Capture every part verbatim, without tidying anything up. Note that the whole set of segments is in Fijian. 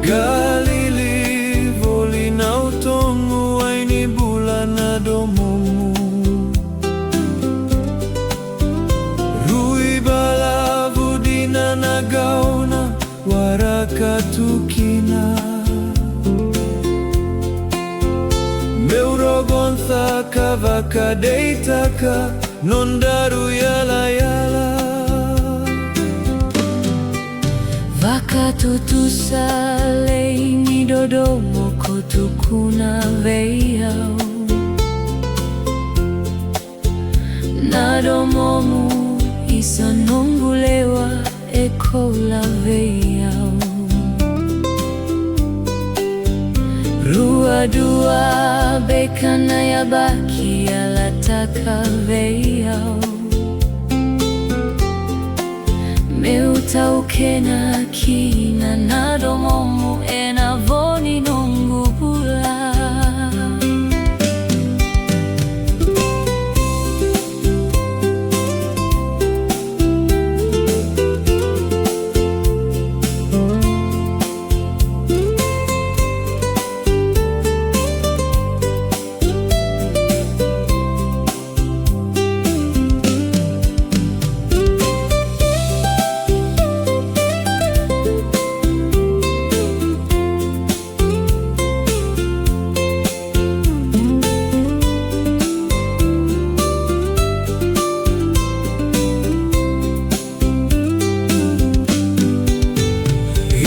Galili voli na utomu, wai ni bula na domomu. Rui balavu dina na gauna waraka tu kina. Meu rogoca ka vakadeitaka nodaru yalayala. Vakatutusa lei ni dodomo ko tukuna vei au. Na domomu isa noqu lewa e koula vei au. Rua dua beka na yabaki yalataka vei au. Meu taukena kina na domomu ena vo ni noqu bula.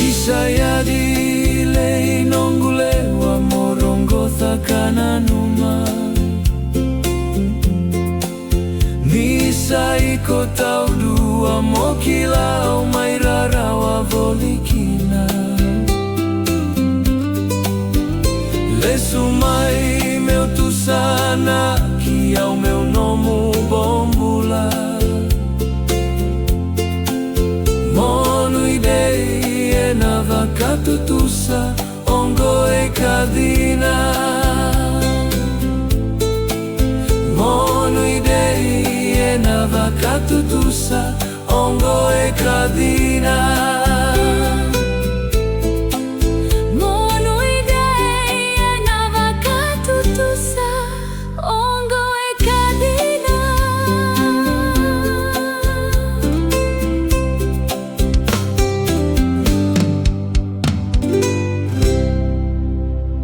Isa yadi lei noqu lewa mo rogoca ka nanuma. Ni sa iko taudua mo kila au mai rarawa voli kina. Lesu mai meu tusanaki au meu nomu bobula. Mo nuidei ena vakatutusa oqo e ka dina. Mo nuidei ena vakatutusa oqo e ka dina.